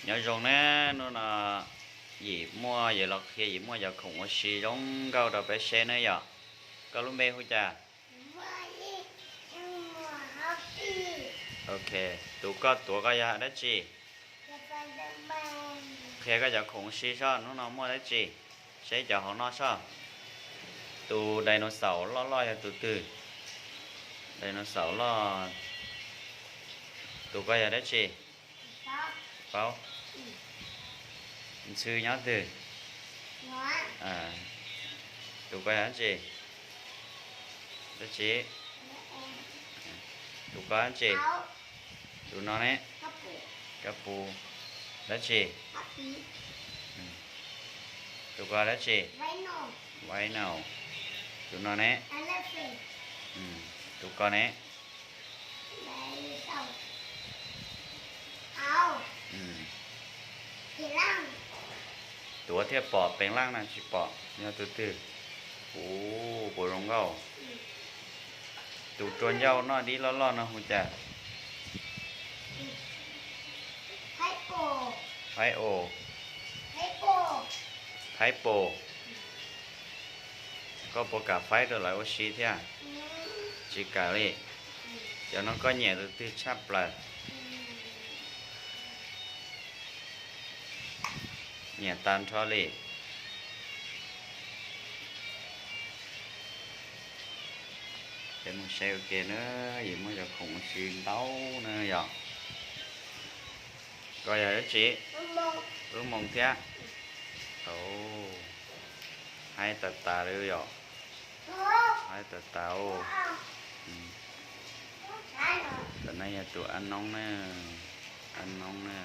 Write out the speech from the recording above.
Nyob zoo na, hnub no Yim muaj, Yim los qhia Yim muaj cov khoom ua si zoo nkauj rau peb saib na yom. Koj lub npe hu cas? Ok, tus koj tuav ko yog dab tsi? Qhia koj cov khoom ua si soj, hnub no muaj dab tsi? Saib cov hauv no soj. Tus dinosaur loj loj yog tus twg? Dinosaur loj, tus ko yog dab tsi? Paub. Ntxhw nyob twg? Tus ko yog dab tsi? Dab tsi? Tus ko dab tsi? Tus no ne? Kab pus. Dab tsi? Tus ko dab tsi? Rhino. Tus no ne? Tus ko ne? Tuav thiaj pom, peev laj no tsis pom, yog tus twg? Ub, puas zoo nkauj. Tus rua ncauj noj dib loj loj no hu cas? Hippo. Hippo. Koj puas kam faib rau lawv ua si thiab? Tsis kam li. Cov no koj nyiam tus twg tshaj plaws? Nyiam tag nrho li. Peb mus saib ua ke na, Yim muaj cov khoom ua si ntau na yom. Ko yog dab tsi? Lub moo thiab. Au, haib tas tas li yom. Haib tas tas. Tus no yog tus ab noob na, ab noob na.